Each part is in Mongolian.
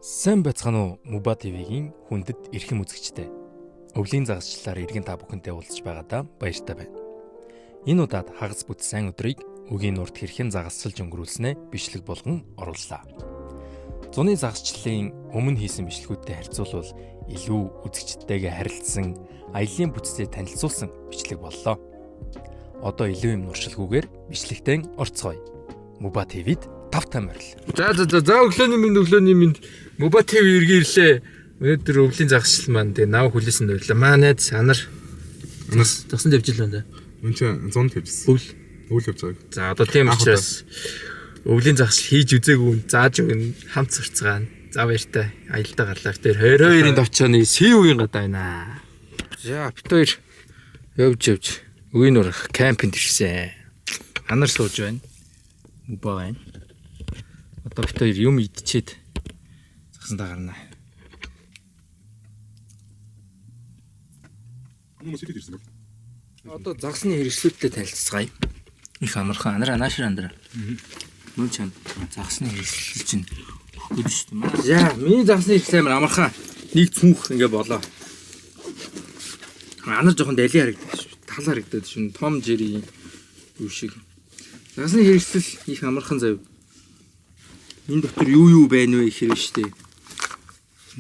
Сайн байцгаана уу Муба ТV-гийн хүндэт эрхэм үзэгчдээ. Өвлийн загасчлалаар иргэн та бүхэнтэй уулзч байгаадаа баяртай байна. Энэ удаад хагас бүтсэн сайн өдрийг өгийн нурд хэрхэн загасчилж өнгөрүүлснээ бичлэг болгон орууллаа. Зуны загасчлалын өмнө хийсэн бичлэгүүдтэй харьцуулбал илүү үзэгчдтэйгээ харилцсан, аяллаа бүтцээ танилцуулсан бичлэг боллоо. Одоо илүү юм нуршилгүйгээр бичлэгтэн орцгоё. Муба ТV-д тав морил. За за за за өглөөний минь Муба ТV эргээ ирлээ. Өнөөдөр өвлийн загасчлал маань тэгээ нав хүлээсэн байлаа. Маа найз анар загсан тавьж л байна да. Үн чи 100 тавьжсэн. Өвл. Өвл явж байгааг. За одоо тийм Анх учраас өвлийн загасчил хийж үзээгүй хүн зааж өгнө. Хамт сурцгаана. За баяртай. Аялдаа гарлаа. Тэр 22-ын товчооны Сиүгийн гадаа байна. За бит хоёр явж явж үеийн нурах кемпинд ирсэн. Анар сууж байна. Муба байна. Одоо бит хоёр юм идчихэд загсандаа гарна. Юм уу ирсэн бол. Одоо загсны хэрэгслүүдтэй танилцгаая. Их амархан анараа наашир андараа. Нүн чанд загсны хэрэгслэл чинь өгөх гэж шүү дээ. За, миний загсны хэрэгсэл амар амархан. Нэг цүнх ингээ болоо. Анар жоохон дали харагдаж шүү. Тал харагдаад шүү. Том Jerry юу шиг. Загсны хэрэгслэл их амархан заяа. Энэ дотор юу юу байна вэ гэхээр шүү дээ.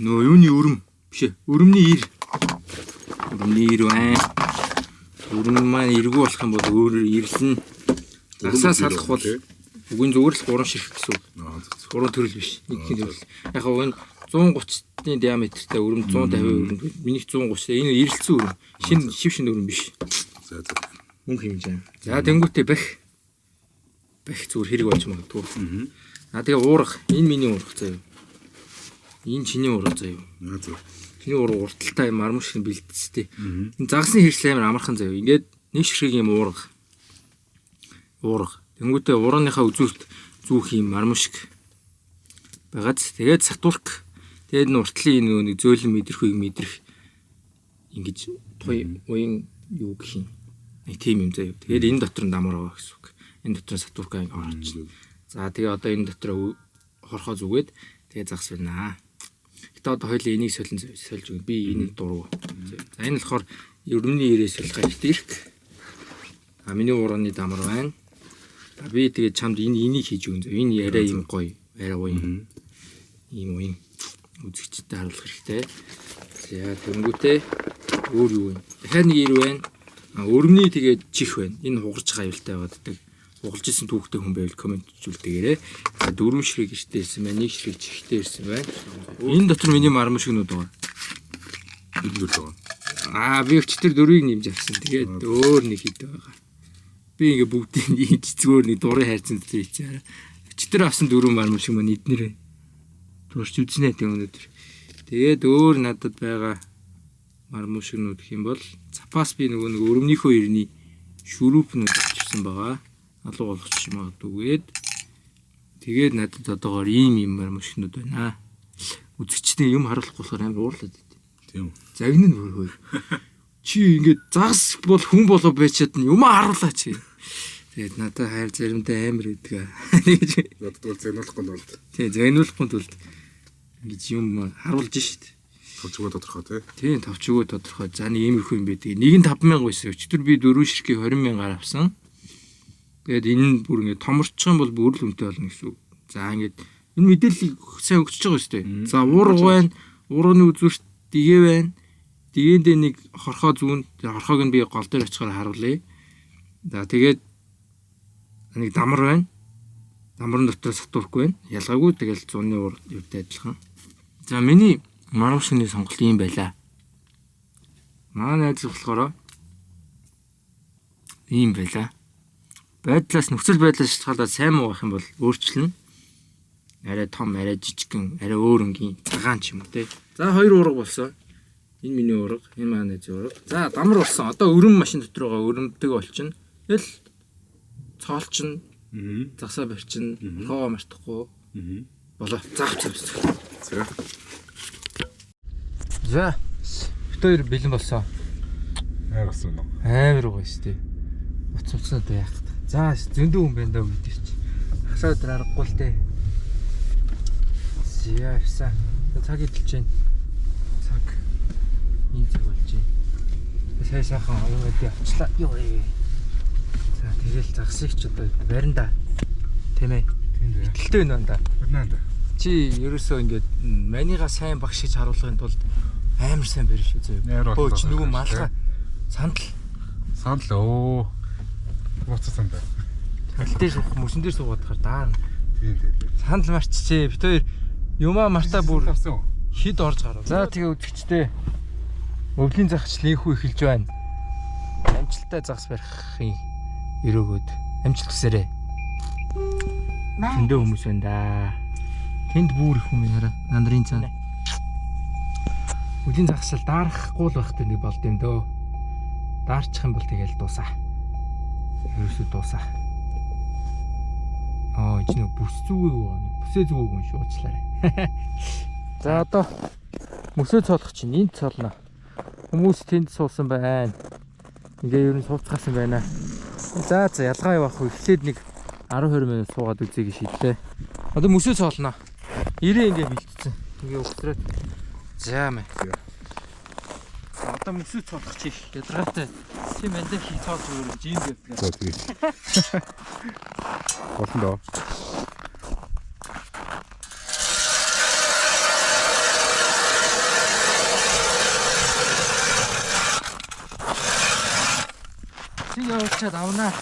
Нөө юуны өрөм биш ээ. Өрөмний ир. Өрөмний ир байна. Өрөм маань эргүү болох юм бол өөрөөр ирлэн. Загсаа салах бол үгүй зүгээр л 3 ширхэг гэсэн үг. Аа зөв. Гурван төрөл биш. Нэг хин төрөл. Яг гоо энэ 130-ны диаметртэй өрөм 150 өрөм. Минийх 130. Энэ эрэлцэн өрөм. Шинэ шив шинэ өрөм биш. За за. Мөнгө хэмжээ. За тэнгуүтээ бэх. Бэх зүгээр хэрэг болж магадгүй. Аа тэгээ уурах. Энэ миний уурах заяа. Энэ чиний уурах заяа. Аа зөв. Чиний уурга урталтай юм армуу шиг бэлдцтэй. Энэ загасны хэрэгсэл амар амархан заяа. Ингээд нэг ширхэг юм уурга. Уурга. Тэнгүүтээ уурганыхаа үзүүрт зүүх юм армуу шиг байгааз. Тэгээд сатурк. Тэгээд энэ уртлын нөгөө нэг зөөлөн мэдрэхүйг мэдрэх ингэж туй уян юу гэх юм. Нэг тийм юм заяа. Тэгээд энэ дотор нь дамар байгаа гэсэн үг. Энэ дотор нь сатурка ингэ орчих. За тэгээ одоо энэ дотор хорхоо зүгээд тэгээ загас байна. Гэтэ одоо хоёлаа энийг солин сольж өгнө. Би энийг дургу. За энэ болохоор өрөмний ирээс солих хэрэг. А миний уураны дамар байна. За би тэгээ чамд энэ энийг хийж өгнө. Энэ яриа юм гоё. Арай гоё юм. Ийм уян үзэгчдэд харуулах хэрэгтэй. За тэнгүүтээ өөр юу вэ? Дахиад нэг ир байна. А өрөмний тэгээд чих байна. Энэ хугарч байгаа аюултай байгаад. Хугалж исэн түүхтэй хүн байвал комент зүйлдэгээрэй. За дөрвөн ширхэг гэртээ ирсэн байна. Нэг ширхэг чихтэй ирсэн байна. Энэ дотор миний марман шигнүүд байгаа. Бид л байгаа. Аа би өчтөр дөрвийг нэмж авсан. Тэгээд өөр нэг хэд байгаа. Би ингээ бүгдийг хийж зүгээр нэг дурын хайрцан дээр хийцээ. Өчтөр авсан дөрвөн марман шиг маань эднэр. Турч үзнэ тэг өнөөдөр. Тэгээд өөр надад байгаа марман шигнүүд гэх юм бол запас би нөгөө нэг өрөмнийхөө ирний шүрүүпнүүд авчирсан байгаа. Алуу болгочих магадгүй гээд. Тэгээд надад одоогоор ийм ийм марман шигнүүд байна. Үзэгчдээ юм харуулахгүй болохоор амар уурлаад байт. Тийм үү. Загнан бүр хөр. Чи ингээд загас бол хүн болоо байж чадна. Юм харуулаач. Тэгээд надад хайр заримдаа амар өгдөг. Тэгэж Надад бол загнуулахгүй нь бол тий загнуулахгүй тулд ингэж юм харуулж шít. товч өгөө тодорхой тий. Тийм товч өгөө тодорхой. За нэг иймэрхүү юм байдаг. Нэг нь 5000 байсан. Өчигдөр би дөрвөн ширхгийг 20 мянгаар авсан. Тэгээд энэ нь бүр ингээд томорчих юм бол бүр л үнэтэй болно гэсэн үг. За ингээд энэ мэдээллийг сайн өгч байгаа шүү дээ. За уурга байна. Уурганы үзүүрт дэгээ байна. Дэгээндээ нэг хорхоо зүүн. Тэр хорхоог нь би гол дээр очихоор харуулъя. За тэгээд нэг дамар байна. Дамрын дотор сатурк байна. Ялгаагүй тэгэл зуны уур юутай адилхан. За миний марвшны сонголт ийм байлаа. Манай найз болохоор ийм байлаа. Байдлаас нөхцөл байдлаас шалтгаалаад сайн муу байх юм бол өөрчлөнө. Арай том, арай жижигхэн, арай өөр өнгийн цагаан ч юм уу те. За хоёр уурга болсон. Энэ миний уурга, энэ манай найзын уурга. За дамар болсон. Одоо өрөм машин дотор байгаа өрөмдөг болчихно. Тэгэл цоолчин, загсаа барьчин, хоо мартахгүй болоо. Заах цавс. За. За. Бит хоёр бэлэн болсон. Хайрсан уу. Амар гоё шүү дээ. Уц уцнаа одоо яах вэ? За зөндөө хүн байна даа гэдэг чи. Хасаа өдөр аргагүй л дээ. За явсан. Цаг идэлж байна. Цаг энэ цаг болж байна. Сая сайхан юм өдөө авчлаа. Йоо. За тэгэл загсыг ч одоо барина да. Тийм ээ. Тийм дээ. Итгэлтэй байна да. Барина да. Чи ерөөсөө ингээд манига сайн багш гэж харуулахын тулд амар сайн барь шүү зөө. Хөө чи нөгөө малгай сандал Сандал өө. Буцаа сандал. сандал дээр суух мөсөн дээр суугаад хахаар даарна. Тийм тийм. Сандал марчжээ. Бид хоёр юмаа мартаа бүр авсан. хид орж гарав. За тэгээ үзэгчдээ өвлийн загасчлал инхүү эхэлж байна. Амжилттай загас барихын өрөөгөөд амжилт хүсээрэй. Тэндээ хүмүүс байна да. Тэнд бүр их хүмүүс хараа. Нандрын цаана. Өвлийн загасчлал даарахгүй л байхтай нэг болд юм дөө. Даарчих юм бол тэгэл дуусаа. Ерөөсөө дуусаа. Аа энэ нэг бүс зүгээгүй байна. Бүсээ зүгээгүй юм шүү уучлаарай. За одоо мөсөө цоолох чинь энд цоолно. Хүмүүс тэнд суусан байна. Ингээ ер нь сууцгаасан байна. За за ялгаа явах уу. Эхлээд нэг 10 20 минут суугаад үзье гэж шийдлээ. Одоо мөсөө цоолно. Ирээ ингээ бэлтцсэн. Ингээ угсраад. За мэ. Одоо мөсөө цоолох чи их ядаргаатай. Тийм энэ хий цоолж өгөөрэй жим явдаг. За тэгээ. Болно доо. Чи явуулчаад авнаа.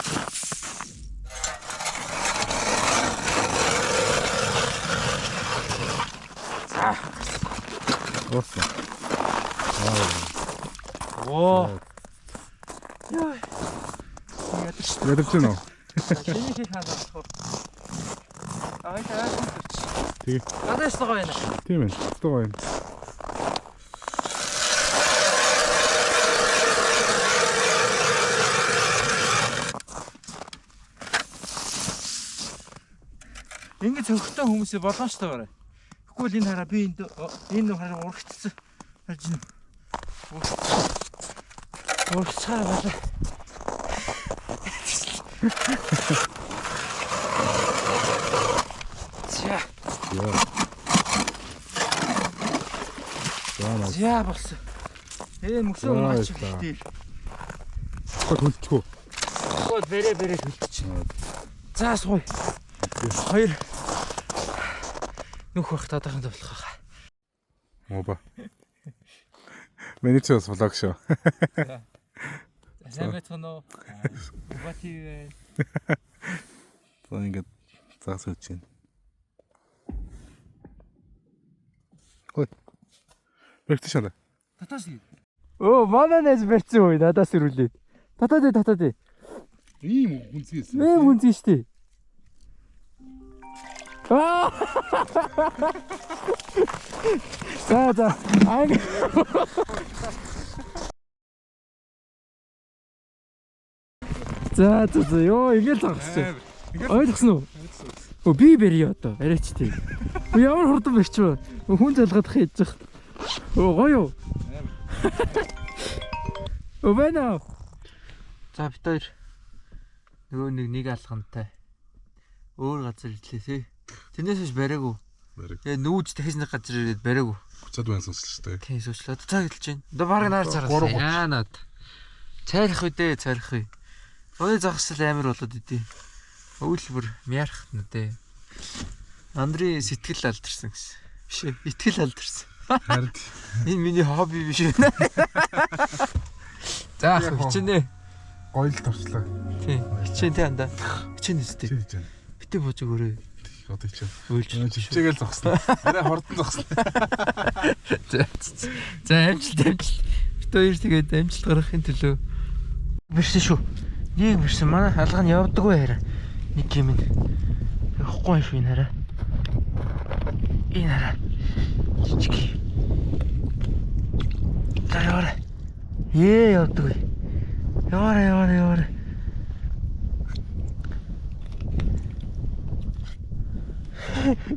За. Уурсан. Оо. Яа. Ядарч. Ядарч байна уу? Чиний хийх хаа болох. Аа яа. Тэгээ. Гадаа ёстой байна. Тийм ээ. Ёстой байна. Ингэ цогтой хүмүүсээ боломжтой барай. Тэгвэл энэ хараа би энд энэ хараа урагцсан. Харж байна. Урагцаар балаа. За, Яа. За наа. за болсон. Мөсөө унаач ихтэй. Хөлтгөө. Тэгвэл бэрэ бэрэ хөлтч. За сууя. Хоёр нүх бах тадахан зовлох байхаа. Моба. Миний ч бас влог шүү. За сайн байцгаана уу? Уба ТV. За ингээд загас өгч байна. Ой. Бэртэж шана. Татаас. Өө манай найз барьсан үе надаас ирүүлээд. Татаад татаад. Ийм хүнзгийсэн. Ийм хүнзгий штэ. Аа. За за. Аа. За за за ёо ингээл загасч. Ойлгосон уу? Өө би барья одоо арайч тий. Өө ямар хурдан барьчих вэ? Хүн залгадах хийж зах. Өө гоё юу? Өө байна уу? За бид хоёр нөгөө нэг алгантай өөр газар ирлээ тий. Тэрнээс хойш бариагүй. Бариг. Тэгээ нүүж дахиж нэг газар ирээд бариагүй. 30-ад байна сонсол шүү дээ. Тийм суучлаа. За гэлж байна. Одоо баг наар царгалаа. Яанад. Цайлах үү дээ, цайлах үү. Ой загсал амар болоод идэв. Өвөл бүр мярах нэ дээ. Андрийн сэтгэл алдарсан гэсэн. Биш ээ, итгэл алдарсан. Харин Энэ миний хобби биш үү? За хичээнэ. гоё л туршлаа. Тийм. Хичээн тэ андаа. Хичээн үстэй. Чи хичээн. Битээ бууж өгөөрэй. Одоо хичээн. Уйлж. Хичээгээл зогсно. Арай хурдан зогсно. За. За амжилт амжилт. Бит хоёр тэгээд амжилт гаргахын төлөө бэрсэн шүү. Нэг бэрсэн. Манай алга нь явдаггүй хараа. Нэг юм нь. Явахгүй юм шүү энэ хараа. Энэ хараа. Жижиг. За яваарай. Ээ явдаггүй. Яваарай яваарай яваарай.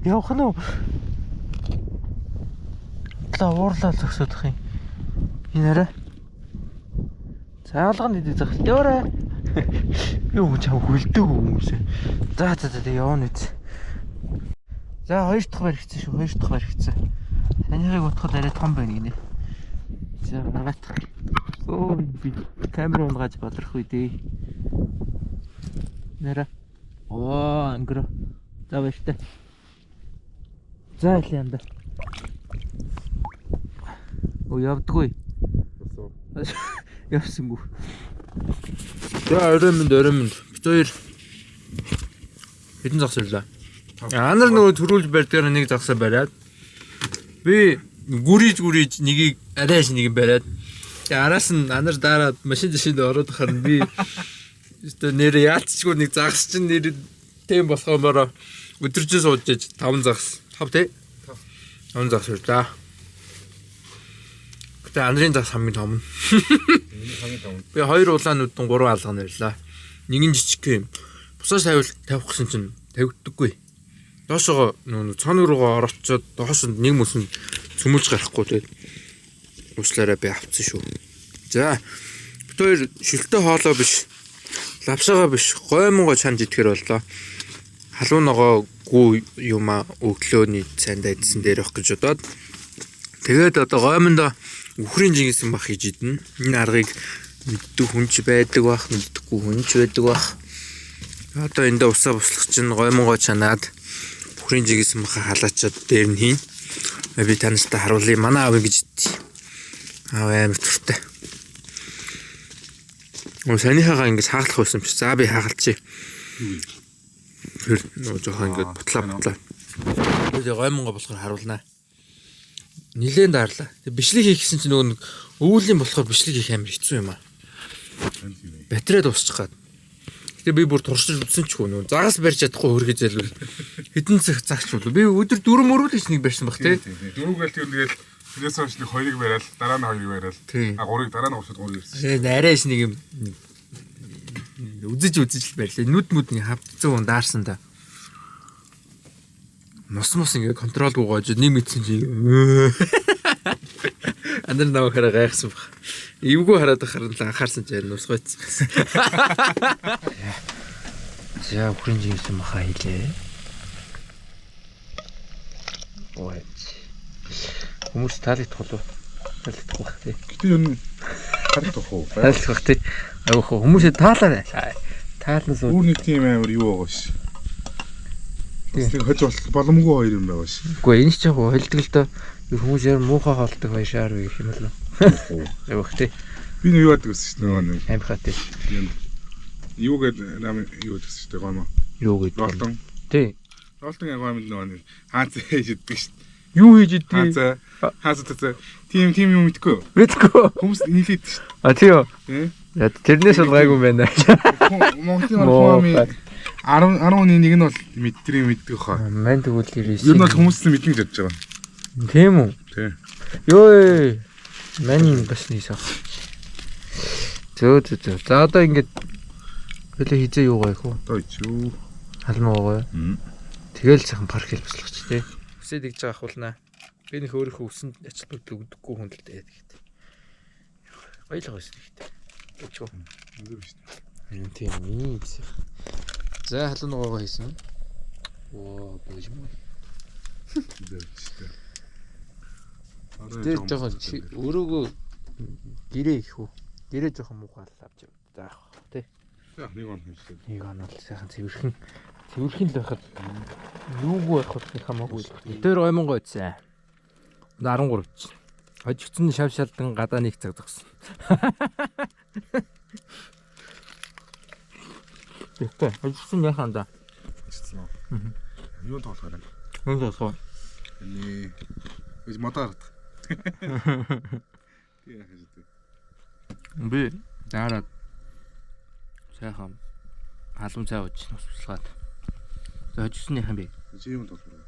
Явах нь уу? Та уурлаа зөксөдөх юм. Энэ арай. За алган идэв зах. Яваарай. Юу ч чам хөлдөг хүмүүс. За за за тэг явна үз. За хоёр дахь баригдсан шүү. Хоёр дахь баригдсан. Санийхыг утгад арай том байна гинэ. За маргаатах. Өө би камер унгааж болрох үү дээ. Нэрэ. Оо ангро. За баяртай. За илээ янда. Оо явдггүй. Явсангүй. За орой минь орой минь. Бид хоёр хэдэн загас ирлээ. Анар нөгөө төрүүлж барьдгаар нэг загсаа бариад би гүрийж гүрийж нэгийг арай ш нэг бариад тэгээ араас нь анар дараад машин жишээнд ороод хахаар нь би өстө нэр яалтчгүй нэг загас чинь нэр тэм болохоомороо өдөржин сууж иж 5 загас 5 тий 5 загас ирлээ. Гэтэ анарын загас хамгийн том нь. Миний хамгийн том. Би хоёр улаан нүдэн гурван алга нэрлээ. Нэг нь жижиг юм. Бусаас тавил тавих гэсэн чинь тавигддаггүй. Доошогоо нөө цоног руугаа орочоод доош нь нэг мөсөн цөмөлж гарахгүй тэгээд уучлаарай би авцсан шүү. За бид хоёр шилтэй хоолоо биш лавшаага биш гоймонгоо чанж идэхэр боллоо. Халуун ногоо гүү юма өглөөний цайндаа идсэн дээр явах гэж бодоод тэгээд одоо гоймондоо үхрийн жинхэнэ бах хийж идэнэ. Энэ аргыг мэддэг хүн ч байдаг бах, мэддэггүй хүн ч байдаг бах. Одоо эндээ усаа буслах чинь гоймонгоо чанаад үхрийн жинхэнэ баха халаачаад дээр нь хийн. Би та нартай харуулъя. Манай аав ингэж иддэг. Аав амар туртай. Оо санийхаагаа ингэж хагалах байсан биш. За би хагалчихъя. Тэр нөө жоохон ингэж бутлаа бутлаа. Тэгээ гоймонгоо болохоор харуулнаа. Нилээн daарлаа. Тэг бичлэг хийх гэсэн чинь нөгөө нэг өвүүлийн болохоор бичлэг хийх амар хэцүү юм аа. Батарей дуусчих гад. Гэтэ би бүр туршиж үзсэн ч хүү нөө загас барьж чадахгүй хөргөж залвал хэдэн цаг цагч болов. Би өдөр дөрөв мөрөв л гэж нэг барьсан баг тий. Дөрөвгээл тэр тэгэл тэрнээс хойш нэг хоёрыг бариад дараа нь хоёрыг бариад Тий. а гурыг дараа нь гуршид гурыг ирсэн. Э арайш нэг юм үзэж үзэж л барьлаа. Нүд мүд нэг хавцсан хүн даарсан да. Нус мус ингээ контролгүй гоож нэг мэдсэн чи андар намайг хараа гайхсан баг. Эвгүй хараад байхаар нь л анхаарсан чи харин нус гойцсон. За үхрийн жинсэн маха хийлээ. Ой. Хүмүүс таалагдах болов. Таалагдах бах тий. Гэтэ ер нь таалагдах уу? Таалагдах бах тий. Айгуу хөө хүмүүсээ таалаа. Таална суу. Өөр нэг тийм амар юу байгаа ш. Тийм. Бас нэг хож боломгүй хоёр юм байгаа ш. Үгүй энэ ч яг холдог л доо. Хүмүүс яг муухай холдог баяшаар гэх юм л. Айгуу тий. Би нэг юу яадаг гэсэн ш нөгөө нэг Амхаа тий. юм. Юу гэдэг нам юу гэдэг ш дээ гомоо. Юу гэдэг. Ролтон. Тий. Ролтон яг гомд нөгөө нэг хаацаа хийж иддэг ш. Юу хийж иддэг? Хаацаа хаацаа тацаа. Тийм тийм юм мэдгүй. Мэдгүй. Хүмүүс нийлээд ш. А тий юу. Тий. Я тэрнээс бол гайгүй юм байна. Монголын архуамын 10 10-ны нэг нь бол мэдтрийн мэддэг хаа. Мань тэгвэл ирсэн. Ер нь бол хүмүүс нь мэднэ гэж бодож байгаа. Тийм үү? Тий. Йоо. Мань бас нэг сах. Зөө зөө зөө. За одоо ингээд хөлөө хизээ юу гоё хөө? Одоо ичүү. Халмаа гоё. Тэгэл сайхан парк хэл буслах чи тий. Үсээд игж байгаа ахуулнаа. Би нөх өөрийнхөө үсэнд ач холбогдол өгдөггүй хүн л дээ тэгэхдээ. Баялаг байсан гэхдээ. Өчгөө. Үзээ биш. Харин тийм ийм гэсэн. За халуун ногоогоо хийсэн. Оо боже мой. Үзээ биш дээ. Тэр жоохон өрөөгөө гэрээ их үү? Гэрээ жоохон муухай л авч яв. За яах вэ тий. Нэг он хийжлээ. Нэг он бол сайхан цэвэрхэн цэвэрхэн л байхад юугүй байх бол хамаагүй. Тэр гоймонгоо идсэн. 13 ч. Хожигдсон шав шалдан гадаа нэг цаг зогсон. Тэгтээ хожигдсон яхаа да. Хийжсэн үү? Юу тоглох вэ? Юу тоглох вэ? Эний гэж модоо гаргах. Тий яах гэж үү? Би дараад сайхан халуун цай ууж ус туслаад. За хожигдсон яах юм бэ? Чи юм тоглох уу?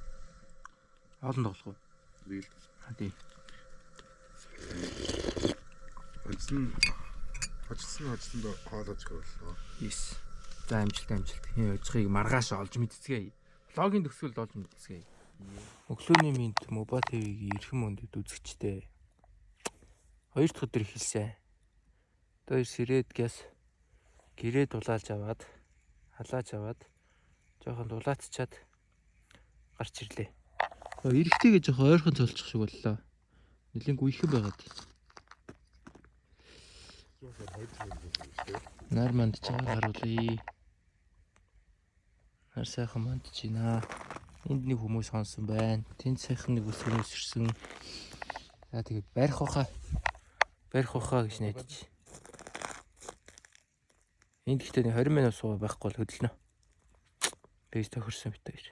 Хоолн тоглох уу? Тэгэл А тий. хожсон хожсон хожсонд хоолойч боллоо. Yes. За амжилт амжилт. Хин ожихыг маргааш олж мэдцгээе. Влогийн төгсгөлд олж мэдцгээе. Өглөөний минт Моба ТV-гийн эрхэм мөндөд үзэгчтэй. Хоёр дахь өдөр эхэлсэн. Одоо сэрээд гяс гэрээ дулаалж аваад халааж аваад жоохон дулаацчаад гарч ирлээ. Эргэтэйгээ жоохон ойрхон цолчих шиг боллоо. Нэлээн гүйхэн байгаад. Нар манд чагаар харуулъя. Нар сайхан мандж байна. Энд нэг хүмүүс хонсон байна. Тэнд сайхан нэг ус хүмүүс ирсэн. За тэгээд барих баха. Барих баха гэж найдаж. Энд гэхдээ нэг 20 минут суугаа байхгүй бол хөдөлнө. Бэж тохирсон бит хоёр.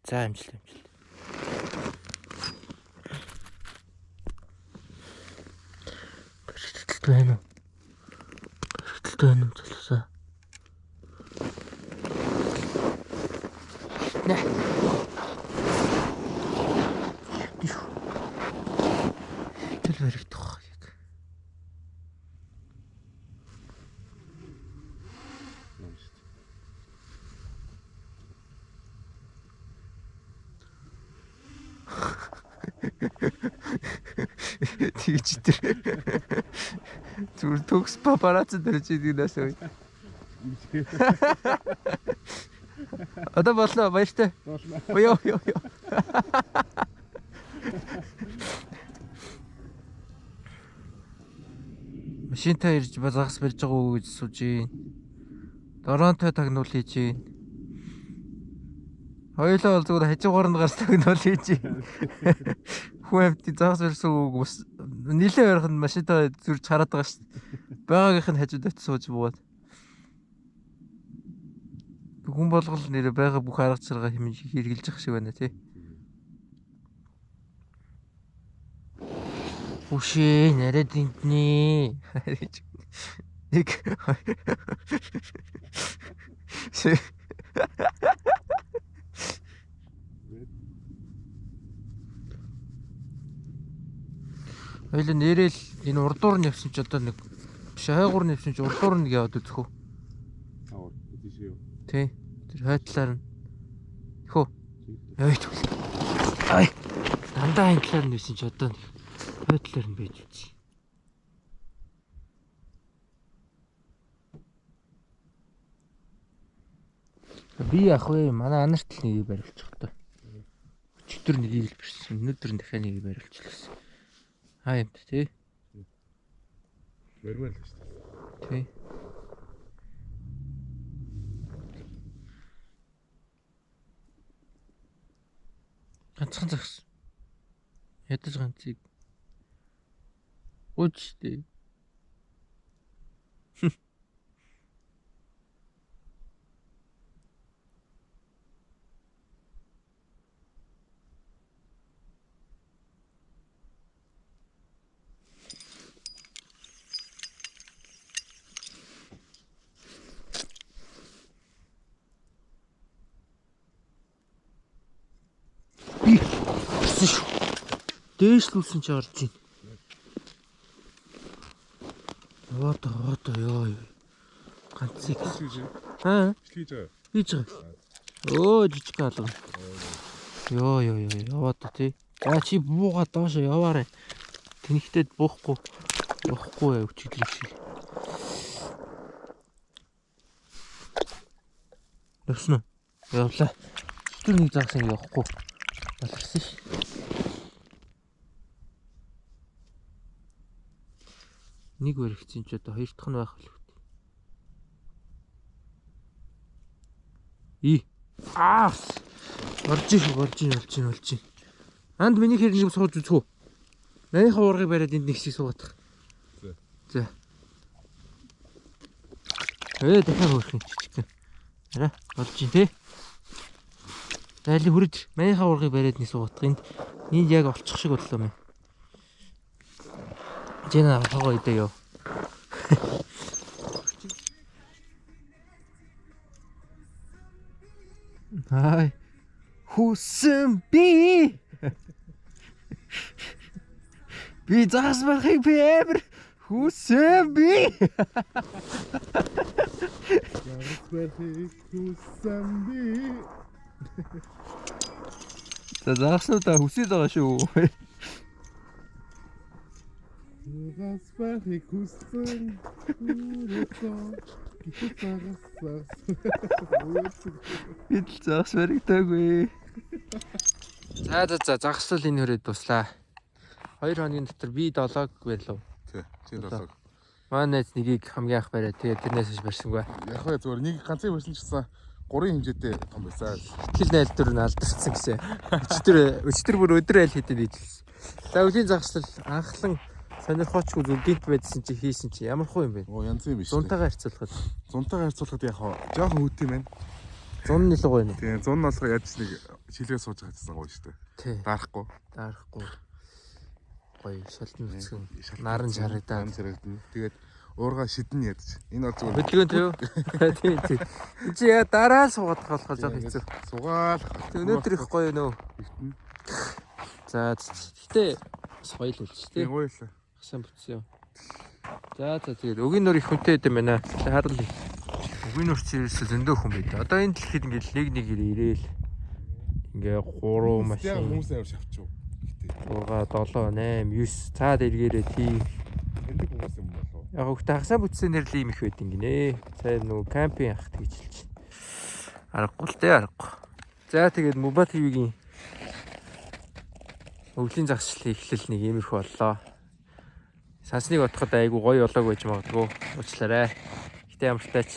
За амжилт амжилт. Баригдалт байна уу? Баригдалт байна уу залуусаа? Нэ. Тэл баригдах байх яг. Тэгж тэр. Зүгээр төгс папарацци дэрж идэг нас үе. Одоо боллоо баяртай. Ёо ёо ёо. Машинтай ирж загас барьж байгаа уу гэж сууж гин. Доронтой тагнуул хийж гин. Хоёулаа бол зүгээр хажуугаар нь гарч тагнуул хийж гин. Хүн амтын загас барьсан үг бас нилээ ойрхон машинтай зүрж хараад байгаа шүү дээ. Байгаагийнх нь хажууд очиж сууж буугаад. Хүн болгол нэрэ байгаа бүх арга чарга хэмжиж хэрэгжилж ах шиг байна тий. Үшээ нарай дэнтний. Нэг Хоёул нэрэл энэ урдуур нь явсан ч одоо нэг биш хойгуур нь явсан ч урдуур нь яваад үзэх үү? Аа тийш юу. Тий. Тэр хойтлоор нь. Хөө. Яй түл. Ай. Дандаа энэ талаар нь байсан ч одоо нэг хойтлоор нь байж үзье. Би яах вэ? Манай анарт л нэгийг бариулчих та. Өчигдөр нэгийг л бирсэн. Өнөөдөр нь дахиад нэгийг бариулчихлаа. Аа юм тий. Баримаар л шүү дээ. Тий. Ганцхан загас. Ядаж ганцыг. Ууч тий. Ирсэн шүү. Дээшлүүлсэн чи орж ийн. Яваад яваад ёо ёо. Ганцыг. Аа, Бичлэг хийж байгаа. хийж байгаа. Өө жижиг алга. Ёо ёо ёо яваад тий. За чи буугаа доошо яваарай. Тэнхтэд буухгүй. Буухгүй өчигдөр шиг. Явсан уу? Явлаа. Өчигдөр нэг загас нэг явахгүй. Баларсан ш. Нэг баригдсан ч одоо хоёр дахь нь байх л үү. И. Аа. Орж иш орж ин орж ин орж ин. Анд миний хэр нэг сууж үзэх үү? Манийха уургыг бариад энд нэг хэсэг суугаадах. За. За. Ээ дахиад хөөрөх юм жижиг. Арай болж ин тий. Зайлын хүрэж манийха уургыг бариад нэг суугаадах. Энд энд яг олчих шиг боллоо мэн. Жена хогоо идэ ёо. Хай. Хүсэн би. Би загас барахыг би амар хүсэн би. Загас барихыг хүссэн би. За загаснуудаа хүсээд байгаа шүү. Загас барихыг хүссэн. Хүрээсэн. Гэтэл загас загас. Бид л загас баригдаагүй. За за за загслал энэ хүрээд дуслаа. 2 хоногийн дотор би 7-г барилав. Тий. Чи долоог. Манай найз нэгийг хамгийн анх бариад тэгээд тэрнээс хойш барьсангүй. Яг хөө зүгээр нэг ганцыг барьсан ч гэсэн гурван хэмжээтэй том байсан. Итгэл найдвар нь алдарсан гэсэн. Өчтөр өчтөр бүр өдөр айл хэдэд нийтлсэн. За өвлийн загслал анхлан сонирхоочгүй зүг гинт байдсан чи хийсэн чи ямар хуу юм бэ? Оо янз юм биш. Зунтайгаа харьцуулахад Зунтайгаа харьцуулахад яг хоо жоохон хүүт юм байна. зун нь илүү гоё нэ. Тийм зун нь болохоор яаж нэг шилгээ сууж чадсан гоё шүү дээ. Тий. Дарахгүй. Дарахгүй. Гоё шалтан нүцгэн наран шарагдаад. Наран шарагдана. Тэгээд уурга шидэн ядаж. Энэ бол зүгээр Хөдөлгөөн төв. Тий, тий. Энд чи яа дараа л суугаад болохоор жоох хэцүү. Суугаал. Тэг өнөөдөр их гоё нөө. Өвтөн. За гэтээ бас гоё л үлч тий. Тийм гоё л. Хасан бүтсэн юм. За за тэгээд өгийн нүр их хүнтэй байд юм байна. Харал. Өгийн нүр чи ерөөсөө зөндөө хүн байд. Одоо энэ дэлхийд ингээд нэг нэг ирээл. Ингээ 3 Яг машин хүмүүс амар шавчуу. Гэтэ 6 7 8 9 цаад эргээрээ тий. Тэндэг хүмүүс юм болов. Яг хөхтэй хагасаа бүтсэн нэр л ийм их байд ингэнэ. Сайн нөгөө кампинг ах тэгж хэлж. Аргагүй л дээ аргагүй. За тэгээд Муба ТV-гийн өвлийн загслын эхлэл нэг иймэрхүү боллоо. Сансныг бодоход айгүй гоё болоог байж магадгүй. Уучлаарай. Гэтэ ямар ч тач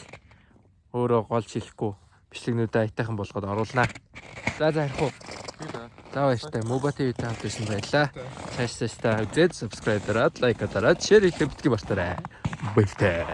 өөрөө голж хэлэхгүй бичлэгнүүдээ аятайхан болгоод оруулнаа. За за харих уу. За баяртай. Муба ТV-тэй хамт байсан баярлаа. Цааш цааш та үзээд subscribe дараад, лайк дараад, share хийх битгий мартаарай. Баяртай.